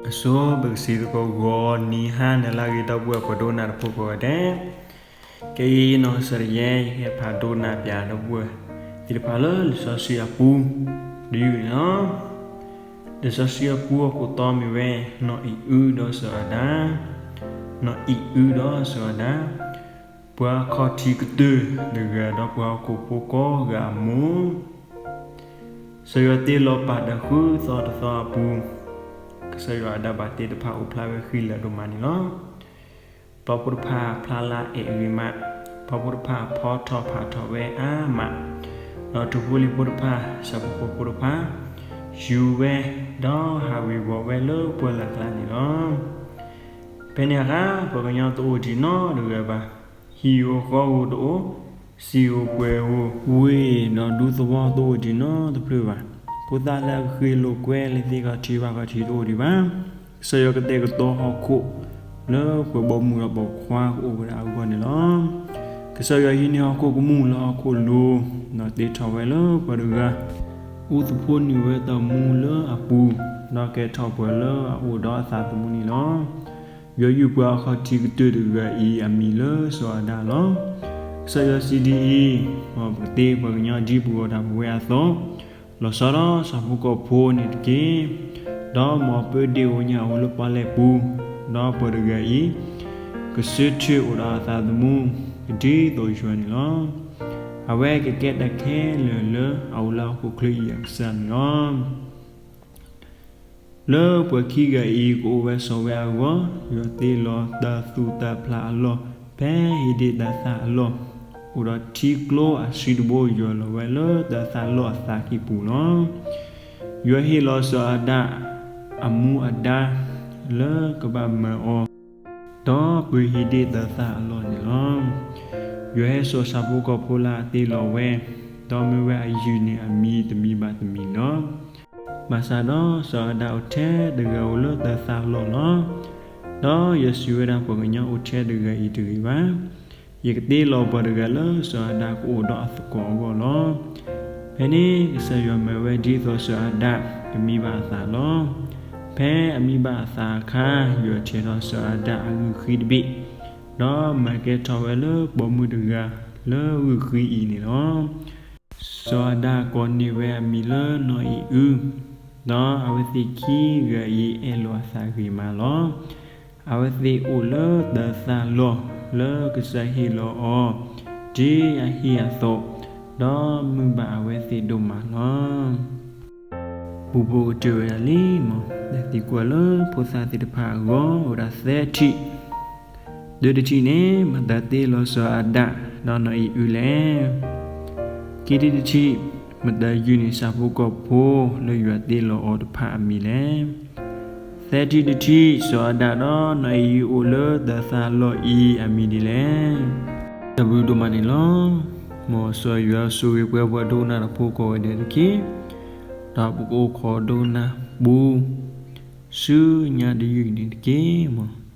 အဆိ ပကစံးသကိးဂီၤနံၤဟါနၤလၢအဂ့ၤ ဒီပုၢ်ဝဲၢ်ပှၤဒိကနၣ်တၢ်ဖိကိးဂၤဒဲး, ခဲအံၤနီၢ်ကစၢ်ဒၣ်ယဲ ယကဟဲဖးဒိကနၣ်ပၠးဒီပုၢ်ဝဲၢ်သ့ၣ်တဖၣ်လၢလံာ်စီဆှံအပူ တယုၢ်န့ၣ်လီၤ. လံာ်စီဆှံအပူအခိၣ်တီမ့ၢ်ဝဲ နီၢ်အံၤအုဒီးစီၤအၤဒၣ်, နီၢ်အံၤအုဒီးစီၤအၤဒၣ်, ပှၤခီၣ်ထံးကတၢၢ်တဂၤဒီးပှၤဟီၣ်ခိၣ်ဖိကိးဂၤအမိၢ် ကစၢ်ယွၤတ့လီၤပာ်တၢ်ဃုသီတသီအပူၤ, ကစၢ်ယွၤအဒၣ်ဘၣ်တ့တဖၣ်အိၣ်ဖျါဝဲဃံလၤဒိၣ်မးန့ၣ်လီၤ. ပှၤဖိတဖၣ်ဖျါလၢအဲၣ်ဂ့ၤမး, ပှၤဖိတဖၣ်ဖီထီၣ်ဖးထီၣ်ဝဲအါမး, ဒီးထိၣ်ဖိလံၤဖိတဖၣ် ဆၣ်ဖိကီၢ်ဖိတဖၣ် ယူၤဝဲ, ဒီးဟးဝ့ၤဝီၤဝဲလၢပှၢ်လၢ်ကျါန့ၣ်လီၤ. ဖဲန့ၣ်အခါ ပှၤကညီတအိၣ်ဒံးနီတဂၤဘၣ်. ဟံၣ်ဧိၤဃီဧိၤတအိၣ်, စံာ်ဧိၤပှဲၤဧိၤ, ဝ့ၢ်ဒီးဒူသဝီတအိၣ်ဒံးနီတဖျၢၣ်ဘၣ်. ဖိသၣ်လၢအဃ့လိာ်ကွဲလၢသ့ၣ်ခီၣ်ထံးဘၣ်ခီၣ်ထံးတအိၣ်ဒံးဘၣ်. ကစၢ်ယွၤကတဲာ်ကတီၤဟီၣ်ခိၣ် လၢပှၤဘီမုၢ်ဒီးပိာ်ခွါကအိၣ်ဝဲဒၣ်အဂီၢ်န့ၣ်လီၤ. ကစၢ်ယွၤဟံးန့ၢ်ဟီၣ်ခိၣ်ကမူၣ်လၢဟီၣ်ခိၣ်လိၤ, ဒီးတ့ထီၣ်ဝဲလၢပှၤတဂၤ အူသဖှိနုာ်ဝဲတၢ်မူလၢအပူၤ, ဒီးကဲထီၣ်ပှၤလၢအအိၣ်ဒီးအသးသမူန့ၣ်လီၤ. ယွၤယုၢ်ပှၤအခီၣ်ထံးကတၢၢ်တဂၤအံၤအမံၤလၢစီၤအၤဒၣ်လီၤ. ကစၢ်ယွၤစံးဒ်အံၤ, မ်ပကသ့ပှၤကညီဒ်ပဂီၤတၢ်ပဝဲအသိး, လီၤဆီဒၣ်တၢ်ဆၣ်ဖိကီၢ်ဖိန့ၣ်တက့ၢ်. ဒီးမ်အပၢဒ့ၣ်ဧိၤညၣ်ဧိၤလၢပီၣ်လဲၣ်ပူၤ, ဒီးပှၤတဂၤအံၤ ကဆၢထၢၣ်အိၣ်ဒီးအသးသမူ ဒ်သိးယွၤန့ၣ်လီၤ. အဝဲကကဲတၢ်ခဲလၢာ်လၢအအိၣ်လၢဟီၣ်ခိၣ်ချၢအံၤအကစၢ်န့ၣ်လီၤ. လၢပှၤခံဂၤအံၤကအိၣ်ဝဲဆိးဝဲအဂီၢ်, ယွၤတ့လီၤတၢ်သူၣ်တၢ်ဖျးအလီၢ် ဖဲဧ့ၤဒ့ၣ်တၤသၣ်အလီၢ်, အိၣ်ဒီးထံကျိအဆံးတဘိ ယွၤလီၤဝဲလၢတၤသၣ်လီၢ်အသးကံၢ်ပူၤလီၤ. ယွၤဟ့ၣ်လီၤစီၤအၤဒၣ် အမူအဒါ လၢကဘၣ်မၤအီၤ ဒီးပှ့ၤဧ့ၤဒ့ၣ်တၤသၣ်အလီၢ်န့ၣ်လီၤ. ယွၤဟဲစိာ်ဆၣ်ဖိကီၢ်ဖိလၢအတ့လီၤဝဲ, ဒီးမ့ၢ်ဝဲအယုၢ်န့ၣ်အမံၤတမံၤဘၣ်တမံၤလီၤ. ဘၣ်ဆၣ်ဒီးစီၤအၤဒၣ်အိၣ်ထဲတဂၤအိၣ်လၢတၤသၣ်လီၢ်လီၤ. ဒီးယွၤစံးဝဲဒၣ် ပှၤကညီအိၣ်ထဲတဂၤအံၤတဂ့ၤဘၣ်. ယကတ့လီၤပှၤတဂၤလၢစီၤအၤဒၣ်ကအိၣ်ဒီးအသကိးအဂီၢ်လီၤ. ဖဲန့ၣ်ကစၢ်ယွၤမၤဝဲဒ်သိးစီၤအၤဒၣ်ကမံဘၣ်အသးလီၤ. ဖဲအမံဘၣ်အသးအခါ, ယွၤဆဲးထီၣ်စီၤအၤဒၣ်အဂုာ်ဃံတဘ့ၣ်, ဒီးမၤကဲထီၣ်ဝဲလၢပိာ်မုၣ်တဂၤလၢဂုာ်ဃံအံၤန့ၣ်လီၤ. စီၤအၤဒၣ်ကိးန့ၢ်ဝဲအမံၤလၢနီၢ်အံၤအု, ဒီးအဝဲသ့ၣ်ခံဂၤအံၤအဲၣ်လိာ်အသးဂ့ၤမးလီၤ. အဝဲသ့ၣ်အိၣ်လၢတၤသၣ်လီၢ်လၢကစၢ်ဟ့ၣ်လီၤအီၤ ဒ်အဟံၣ်အသိး, ဒီးမုာ်ဘၣ်အဝဲသ့ၣ်ဒိၣ်မးလီၤ. ပူဖိကတၢၢ်ဝဲဒၣ်လံမး, တၢ်သံကွၢ်လၢဖိသၣ်သ့ၣ်တဖၣ်အဂီၢ် အိၣ်ဝဲဒၣ်သၢထံၣ်. တၢတထံၣ်န့ၣ် မတၤတ့လီၤစီၤအၤဒၣ် ဒီးနီၢ်အံၤအုလဲၣ်. ခံထံၣ်တထံၣ်, မတၤယုၢ်န့ၢ်ဆၣ်ဖိကီၢ်ဖိလၢယွၤတ့လီၤအီၤတဖၣ်အမံၤလဲၣ်. သၢထံၣ်တထံၣ်, စီၤအၤဒၣ်ဒီးနီၢ်အံၤအုအိၣ်လၢတၤသၣ်လီၢ်အံၤအမံၤဒ်လဲၣ်. တၢ်ဘျုးဒိၣ်မးန့ၣ်လီၤ. မ်စီၤယွၤဆိၣ်ဂ့ၤပှၤဒိကနၣ်တၢ်ဖိကိးဂၤဒဲးတက့ၢ်. ဒီးပကအိၣ်ခိးဒိကနၣ်ပူ ဆူညါတယုၢ်န့ၣ်တက့ၢ်မး.